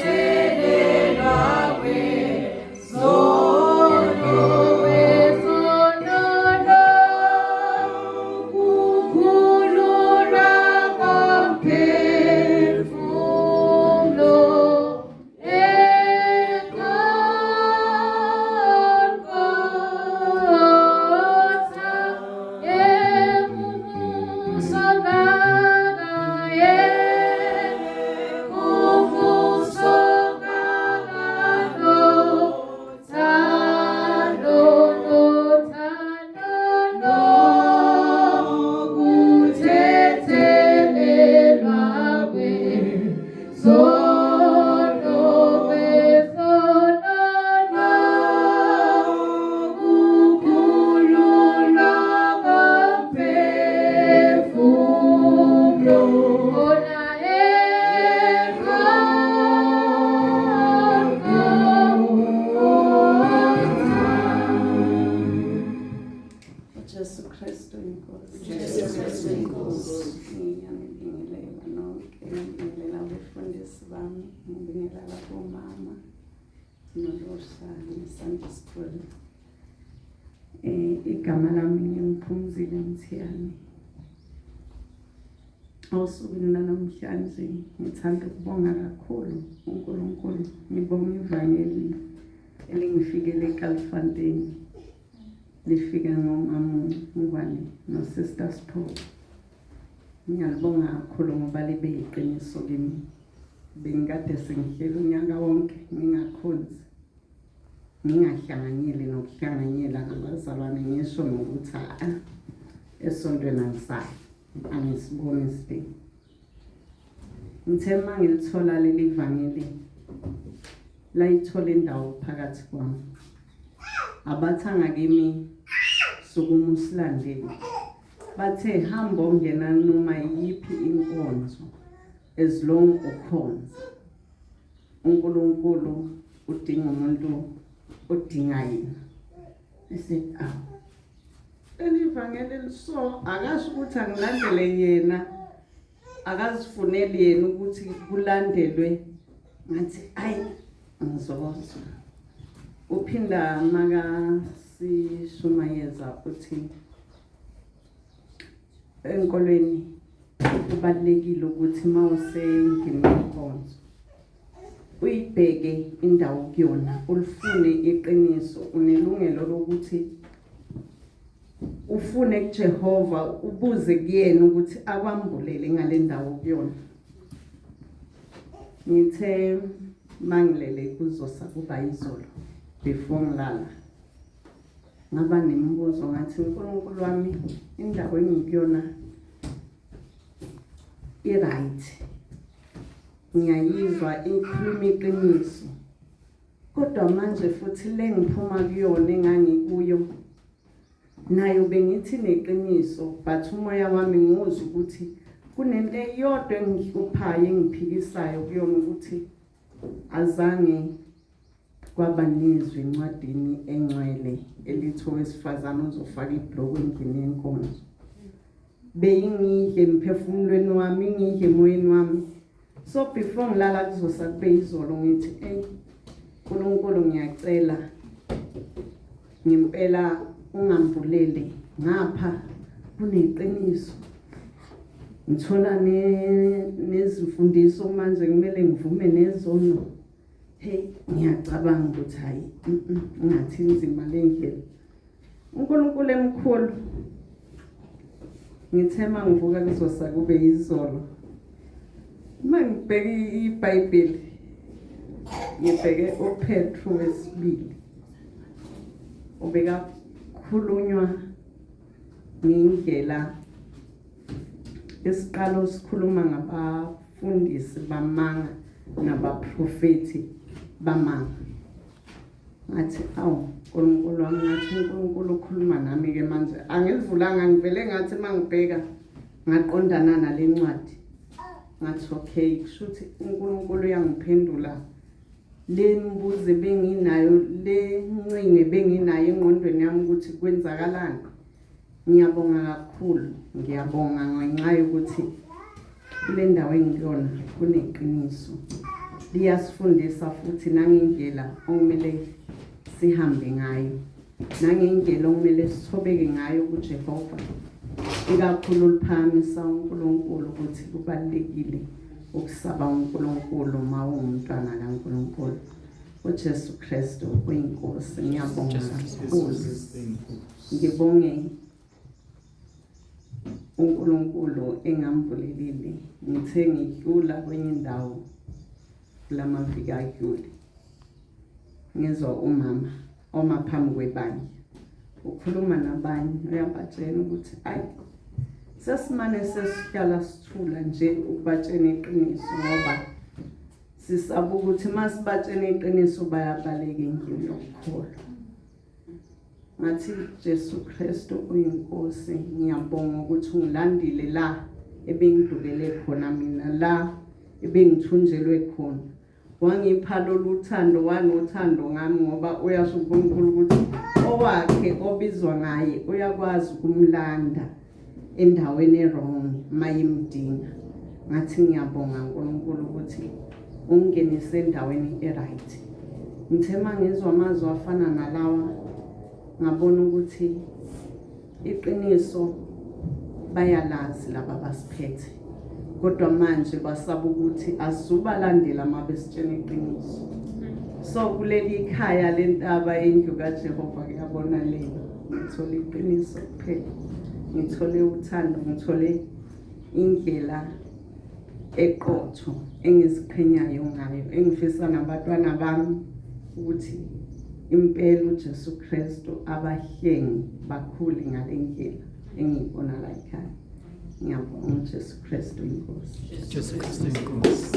Kuthethelelwa kwezono, kwezono, kukhululwa komphefumulo eGolgotha, ekumusongakaye, kumusongakano, thando, nothando, nokuthethelelwa kwezono, kwezono, kukhululwa komphefumulo khona eGolgotha. UJesu Kristu inkosi. Jesu Kristu inkosi. Ngiyanibingelela nonke, ngibingelela abefundisi bami, ngibingelela bomama noLosha ne-Sunday school. Igama lami nginguPhumzile Mthiyane. Osukwini lanamhlanje ngithanda ukubonga kakhulu uNkulunkulu, ngibonga ivangeli elingifikele eKalfontein. Lifika ngomama Ngwane no-Sister Sipho. Ngiyalibonga kakhulu ngoba libe yiqiniso kimi. Bengikade sengihleli unyaka wonke ngingakhonzi, ngingahlanganyeli nokuhlanganyela nabazalwane, ngisho nokuthi a esontweni angisayi, angisiboni isidingo. Ngithe uma ngilithola leli vangeli, layithola indawo phakathi kwami. Abathanga kimi, "Sukuma usilandele." Bathe, "Hamba ongena noma yiphi inkonzo, as long ukhonza. UNkulunkulu udinga umuntu odinga yena." I said, "Awu, leli vangeli liso akasho ukuthi angilandele yena, akazifuneli yena ukuthi kulandelwe." Ngathi, "Ayi, ngizozwa." Uphinda makasishumayeza uthi enkolweni kubalulekile ukuthi mawusendlini yenkonzo uyibheke indawo kuyona, ulifune iqiniso. Unelungelo lokuthi ufune kuJehova, ubuze kuyena ukuthi akwambulele ngale ndawo kuyona. Ngithe mangilele kuzosa kuba izolo, before ngilala, ngaba nemibuzo. Ngathi, "UNkulunkulu wami, indawo engikuyona i-right, ngiyayizwa ikhuluma iqiniso, kodwa manje futhi le ngiphuma kuyona engangikuyo nayo bengithi neqiniso, but umoya wami nguzwa ukuthi kunento eyodwa engihluphayo, engiphikisayo kuyona, ukuthi azange kwaba nezwi encwadini engcwele elithi owesifazane uzofaka ibhloko endlini yenkonzo." Beyingidle emphefumulweni wami, ingidle emoyeni wami. So before ngilala kuzosa kube izolo, ngithi, "Ey uNkulunkulu, ngiyacela ngempela ungambulele ngapha kuneqiniso. Ngithola nezimfundiso manje kumele ngivume nezono. Hey, ngiyacabanga ukuthi hayi, ngathi inzima le ndlela." UNkulunkulu emkhulu. Ngithe mangivuka kuzosa kube izolo, mangibheka iBhayibheli, ngibheke uPetru wesibili, obekakhulunywa ngendlela isiqalo sikhuluma ngabafundisi bamanga nabaprofeti bamanga. Ngathi, "Awu uNkulunkulu wami." Ngathi, "uNkulunkulu ukhuluma nami ke manje." Angilivulanga, ngivele ngathi mangibheka ngaqondana nale ncwadi. Ngathi, "Okay, kushuthi uNkulunkulu uyangiphendula le mbuzo benginayo, le ncinge benginayo engqondweni yami ukuthi kwenzakalani." Ngiyabonga kakhulu, ngiyabonga ngenxa yokuthi Kule ndawo engikuyona kuneqiniso. Liyasifundisa futhi nangendlela okumele sihambe ngayo, nangendlela okumele sithobeke ngayo kuJehova. Ikakhulu liphakamisa uNkulunkulu ukuthi kubalulekile ukusaba uNkulunkulu uma ungumntwana kaNkulunkulu. uJesu Kristu uyinkosi. Ngiyabonga kakhulu. Ngibonge uNkulunkulu engambulelile. Ngithe ngidlula kwenye indawo kulamaviki adlule, ngizwa umama oma phambi kwebandla ukhuluma nabanye, uyabatshela ukuthi ayi, sesimane sesihlala sithula nje ukubatshena iqiniso, ngoba sisaba ukuthi masibatshena iqiniso bayabaleka endlini yokukholwa. Ngathi, Jesu Kristu uyinkosi, ngiyabonga ukuthi ungilandile la ebengidukele khona mina, la ebengithunjelwe khona, wangipha lolu thando, wanothando ngami, ngoba uyasho uNkulunkulu ukuthi owakhe obizwa ngaye uyakwazi ukumlanda endaweni e-wrong mayimdinga. Ngathi ngiyabonga uNkulunkulu ukuthi ungingenise endaweni e-right. Ngithe mangizwa amazwi afana nalawa, ngabona ukuthi iqiniso bayalazi laba basiphethe, kodwa manje basaba ukuthi asizubalandela uma besitshena iqiniso. So kuleli khaya lentaba yendlu kaJehova kuyabona lelo, ngithole iqiniso kuphela, ngithole uthando, ngithole indlela eqotho engiziqhenyayo ngayo, engifisa nabantwana bami ukuthi impela uJesu Kristu abahlenge bakhule ngale ndlela engiyibona la ekhaya. Ngiyabonga uJesu Kristu inkosi. Jesu Kristu inkosi.